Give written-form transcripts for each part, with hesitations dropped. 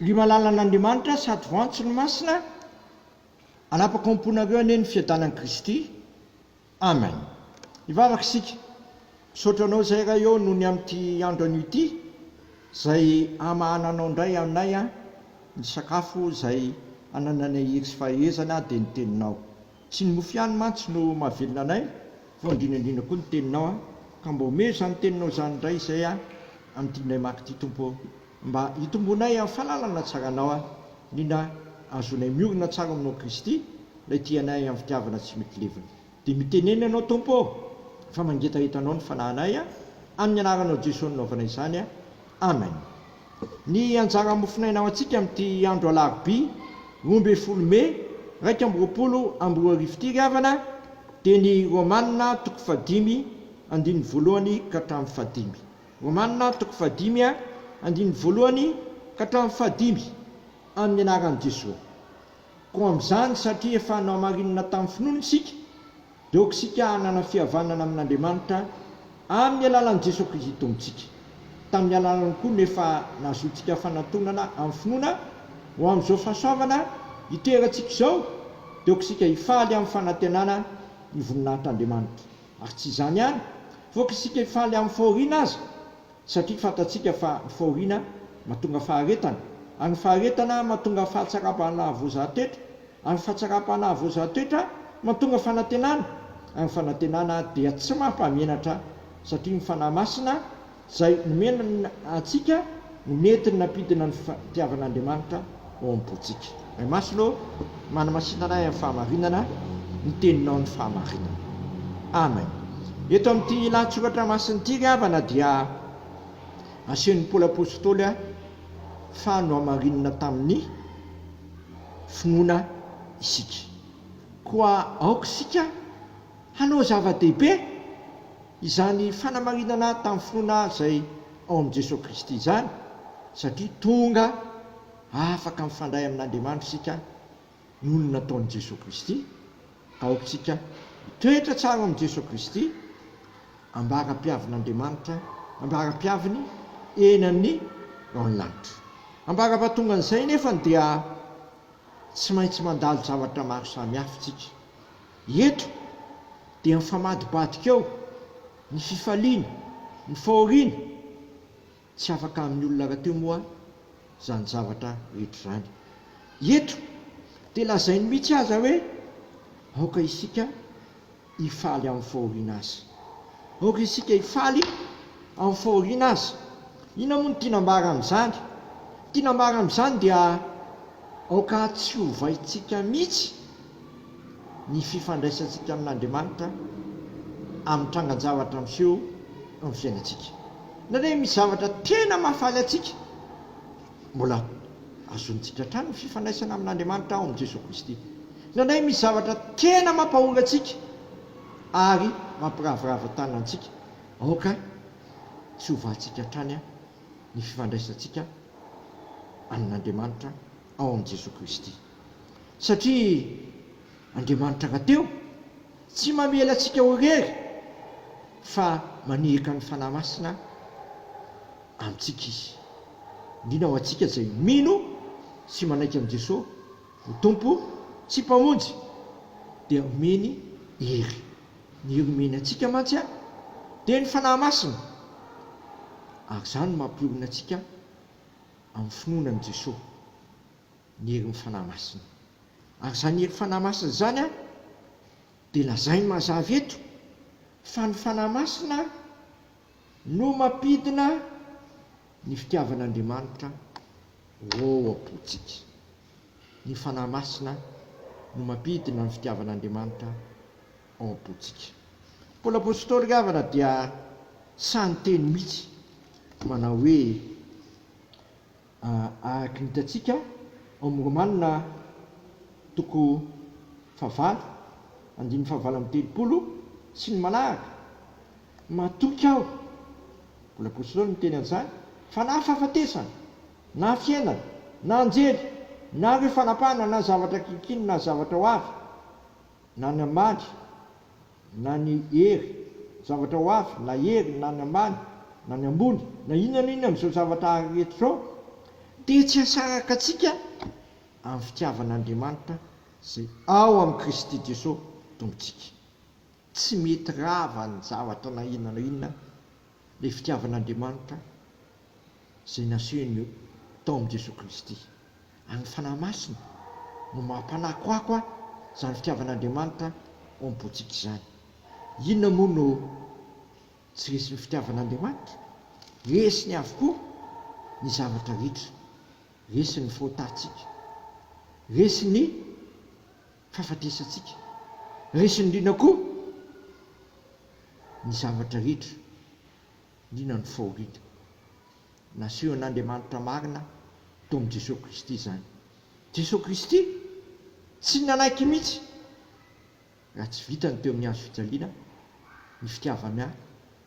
Ry malalan'Andriamanitra sady voantso ny Masina, hanapaka ao am-ponareo anie ny fiadanan'i Kristy. Amen. Hivavaka isika. Misaotra Anao izay Ray ô noho ny amin'ity andro anio ity, izay hamahananao indray aminay ny sakafo izay hanananay hery sy faherezana dia ny Teninao. Tsy ny mofo ihany mantsy no mahavelona anay fa indrindra indrindra koa ny Teninao ka mba omeo izany Teninao izany indray izay amin'ity indray maka ity Tompo ô. Mba hitomboanay amin'ny fahalalana tsara Anao aho, indrindra hahazoanay miorina tsara ao Aminao Kristy, Ilay tia anay amin'ny fitiavana tsy mety levona. Dia mitenena Ianao Tompo ô, fa mangetaheta Anao ny fanahinay, amin'ny Anaranao Jesoa no nanaovana izany. Amen. Ny anjara mofonaina ho antsika amin'ity andro alarobia 12 mey 2021 ity ry havana dia ny Romana toko fahadimy andininy voalohany ka hatramin'ny fahadimy. Romana toko fahadimy andininy voalohany ka hatramin'ny fahadimy, Amin'ny anaran'i Jesoa. Koa amin'izany, satria efa nohamarinina tamin'ny finoana isika, dia aoka isika hanana fihavanana amin'Andriamanitra amin'ny alalan'i Jesoa Kristy Tompontsika. Tamin'ny alalany koa no efa nahazoantsika fanantonana amin'ny finoana ho amin'izao fahasoavana itoerantsika izao, dia aoka isika hifaly amin'ny fanantenana ny voninahitr'Andriamanitra. Ary tsy izany ihany, fa aoka isika hifaly amin'ny fahoriana aza, satria fantatsika fa ny fahoriana mahatonga faharetana, ary ny faharetana mahatonga fahatsaram-panahy voazaha-toetra, ary ny fahatsaram-panahy voazaha-toetra mahatonga fanantenana, ary ny fanantenana dia tsy mampahamenatra, satria ny Fanahy Masina Izay nomena antsika no nentiny nampidina ny fitiavan'Andriamanitra ao am-pontsika. Ray Masina ô, manamasina anay amin'ny fahamarinana, ny Teninao ny fahamarinana. Amen. Eto amin'ity lahatsoratra masina ity ry havana dia asehon'i Paoly Apostoly fa nohamarinina tamin'ny finoana isika. Koa aoka isika hanao zava-dehibe Izany fanamarinana tamin'ny finoana izay ao amin'i Jesoa Kristy izany, satria tonga afaka mifandray amin'Andriamanitra isika noho ny nataon'i Jesoa Kristy, ka aoka isika hitoetra tsara ao amin'i Jesoa Kristy ambara-piavin'Andriamanitra, ambara-piaviny eny amin'ny rahon'ny lanitra. Ambara-pahatongan'izay nefany dia tsy maintsy mandalo zavatra maro samihafa isika. Eto dia mifamadibadika eo ny fifaliana, ny fahoriana, tsy afaka amin'ny olona rahateo moa izany zavatra rehetra izany. Eto dia lazainy mihitsy aza hoe aoka isika hifaly amin'ny fahoriana aza. Aoka isika hifaly amin'ny fahoriana aza. Inona moa no tiana ambara amin'izany? Ny tiana ambara amin'izany dia aoka tsy hovaintsika mihitsy ny fifandraisantsika amin'Andriamanitra amin'ny trangan-javatra miseho amin'ny fiainantsika. Indraindray misy zavatra tena mahafaly antsika, mbola azontsika hatrany ny fifandraisana amin'Andriamanitra ao amin'i Jesoa Kristy. Indraindray misy zavatra tena mampahory antsika ary mampiraviravy tanana antsika. Aoka tsy hovantsika hatrany ny fifandraisantsika amin'Andriamanitra ao amin'i Jesoa Kristy. Satria Andriamanitra rahateo tsy mamela antsika ho irery fa maniraka ny Fanahy Masina amintsika Izy. Indrindra ho antsika izay mino sy manaiky an'i Jesoa ho Tompo sy Mpamonjy dia omeny hery. Ny hery omeny antsika mantsy dia ny Fanahy Masina ary izany no mampiorina antsika amin'ny finoana an'i Jesoa. ny herin'ny Fanahy Masina. Ary izany hery Fanahy Masina izany dia lazainy mazava eto fa ny Fanahy Masina no mampidina ny fitiavan'Andriamanitra ho ao am-pontsika. Ny Fanahy Masina no mampidina ny fitiavan'Andriamanitra ao am-pontsika. Paoly Apostoly ry havana dia sahy niteny mihitsy manao hoe, Araka ny hitantsika ao amin'ny Romana toko fahavalo, andininy fahavalo amby 30 sy ny manaraka, Matoky aho, mbola Apostoly miteny an'izany, fa na fahafatesana, na fiainana, na anjely, na ireo fanapahana, na zavatra ankehitriny na zavatra ho avy, na ny ambany, na ny hery, zavatra ho avy, na hery, na ny ambany, na ny ambony, na inona na inona amin'izao zavatra ary rehetra izao, Dia tsy hahasaraka antsika amin'ny fitiavan'Andriamanitra izay ao amin'i Kristy Jesoa Tompontsika. Tsy mety rava ny zavatra na inona na inona ilay fitiavan'Andriamanitra izay nasehony tao amin'i Jesoa Kristy. Ary ny Fanahy Masina no mampanakoako izany fitiavan'Andriamanitra ao am-pontsika izany. Inona moa no tsy resin'ny fitiavan'Andriamanitra? Resiny avokoa ny zavatra rehetra. Resiny ny fahotantsika. Resiny ny fahafatesantsika. Resiny indrindra koa ny zavatra rehetra, indrindra ny fahoriana. Nasehon'Andriamanitra marina tao amin'i Jesoa Kristy izany. Jesoa Kristy tsy nanaiky mihitsy raha tsy vitany teo amin'ny hazo fijaliana ny fitiavany ahy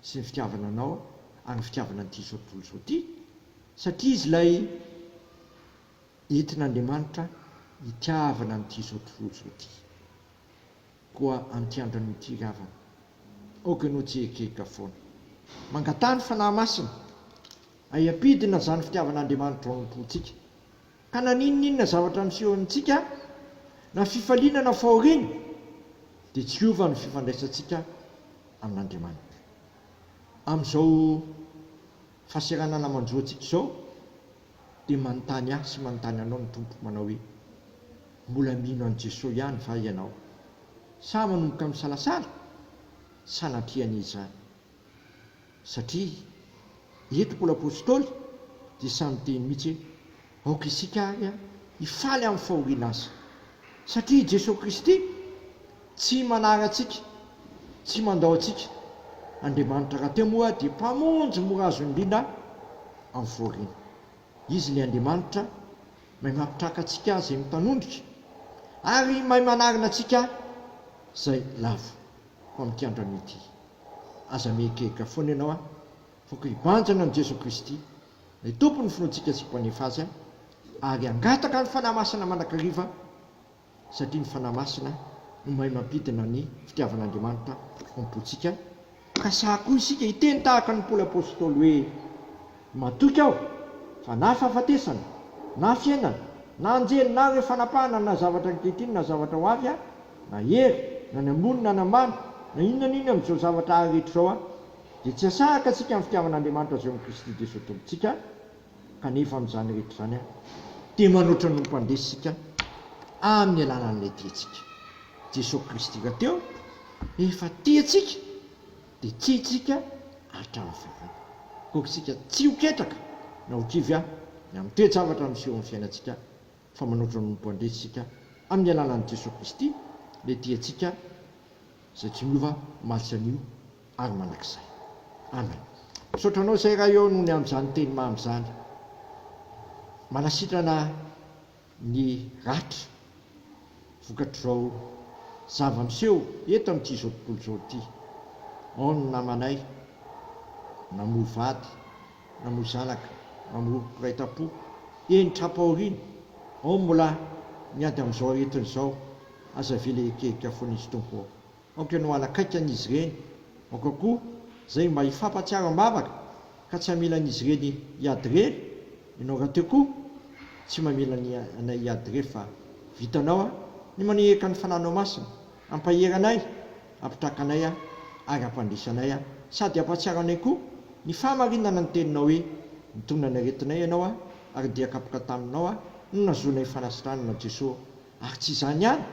sy ny fitiavana anao ary ny fitiavana an'ity izao tontolo izao ity, satria Izy ilay entin'Andriamanitra hitiavana an'ity izao tontolo izao ity. Koa amin'ity andro anio ity ry havana, aoka ianao tsy hierikerika foana. Mangataha ny Fanahy Masina, hay-ampidina izany fitiavan'Andriamanitra ao am-pontsika. Ka na n'inon'inona zavatra miseho amintsika, na fifaliana na fahoriana, dia tsy hiova ny fifandraisantsika amin'Andriamanitra. Amin'izao fahaseranana manjo antsika izao, dia manontany ahy sy manontany anao ny Tompo manao hoe, Mbola mino an'i Jesoa ihany va ianao? Sa manomboka misalasala? Sanatria anie izany. Satria eto Paoly Apostoly dia samy miteny mihitsy hoe, Aoka isika ary hifaly amin'ny fahoriana aza. Satria i Jesoa Kristy tsy manary antsika, tsy mandao antsika. Andriamanitra rahateo moa dia Mpamonjy mora azo indrindra amin'ny fahoriana. Izy ilay Andriamanitra mahay mampitraka antsika izay mitanondrika ary mahay manarina antsika izay lavo. Koa amin'ity andro anio ity, aza mihekeheka foana ianao fa koa hibanjina an'i Jesoa Kristy, ilay Tompon'ny finoantsika sy Mpanefa azy, ary hangataka ny Fanahy Masina mandrakariva satria ny Fanahy Masina no mahay mampidina ny fitiavan'Andriamanitra ao am-pontsika, ka sahy koa isika hiteny tahaka an'i Paoly Apostoly hoe, Matoky aho fa na fahafatesana, na fiainana, na anjely, na ireo fanapahana, na zavatra ankehitriny, na zavatra ho avy, na hery, na ny ambony na ny ambany, na inona na inona amin'izao zavatra ary rehetra izao, dia tsy hahasaraka antsika amin'ny fitiavan'Andriamanitra izay ao amin'i Kristy Jesoa Tompontsika. Kanefa amin'izany rehetra izany dia manoatra ny ho mpandresy isika amin'ny alalan'ilay tia antsika. Jesoa Kristy rahateo efa tia antsika dia tia antsika hatramin'ny farany. Koa isika tsy ho ketraka na ho kivy ny amin'ny toe-javatra miseho amin'ny fiainantsika fa manoatra ny ho mpandresy isika amin'ny alalan'i Jesoa Kristy ilay tia antsika izay tsy miova omaly sy anio ary mandrakizay. Amen. Misaotra anao izay Ray ô noho ny amin'izany teny mamy izany. Manasitrana ny ratra vokatr'izao zava-miseho eto amin'ity izao tontolo izao ity. Ao ny namanay namoy vady, namoy zanaka, namoy mpiray tampo, eny tra-pahoriana, ao ny mbola miady amin'izao aretina izao, aza avela hierikerika foana izy Tompo ô. Aoka ianao hanakaiky an'izy ireny, aoka koa izay mba hifampahatsiaro am-bavaka ka tsy hamela an'izy ireny hiady irery, ianao rahateo koa tsy mamela ny anay hiady irery fa vitanao ny maneheka ny Fanahinao Masina hampahery anay, hampitraka anay ary hampandresy anay sady hampahatsiaro anay koa ny fahamarinana ny teninao hoe nitondra ny aretinay ianao ary dia kapoka taminao no nahazoanay fanasitranana Jesoa ary tsy izany ihany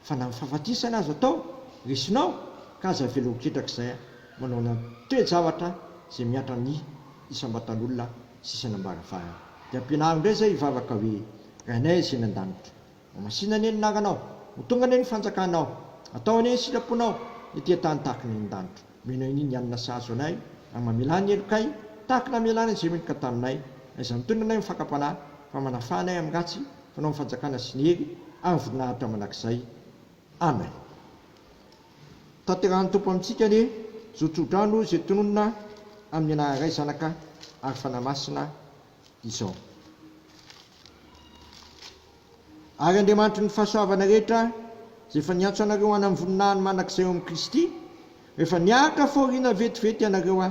Fa na ny fahafatesana aza atao resinao ka aza avela ho ketraka izay manao na toe-javatra izay mihatra ny isam-batan'olona sy isan'ambaravarana. Dia ampianaro indray izay hivavaka hoe, Rainay izay any an-danitra, ho masina anie ny anaranao, ho tonga anie ny fanjakanao, atao anie ny sitraponao ety an-tany tahaka ny any an-danitra. Omena anie ny hanina sahaza anay, ary mamelà ny helokay tahaka ny namelàna izay meloka taminay, aiza mitondra anay amin'ny fakam-panahy, fa manafaha anay amin'ny ratsy, Fanao ny fanjakana sy ny hery ary ny voninahitra mandrakizay. Amen. Tanterahan'ny Tompo amintsika anie zo tsodrano izay tononina amin'ny anaran'ny Ray, Zanaka ary Fanahy Masina izao. Ary Andriamanitry ny fahasoavana rehetra izay efa niantso anareo any amin'ny voninahiny mandrakizay ao amin'i Kristy, rehefa niaritra fahoriana vetivety ianareo,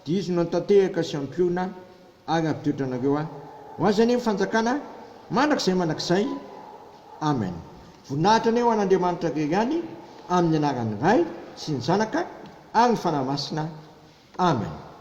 dia Izy no hantanteraka sy hampiorina ary hampitoetra anareo. Ho Azy anie ny fanjakana mandrakizay mandrakizay. Amen. Voninahitra anie ho an'Andriamanitra irery ihany, amin'ny anaran'ny Ray sy ny Zanaka ary ny Fanahy Masina. Amen.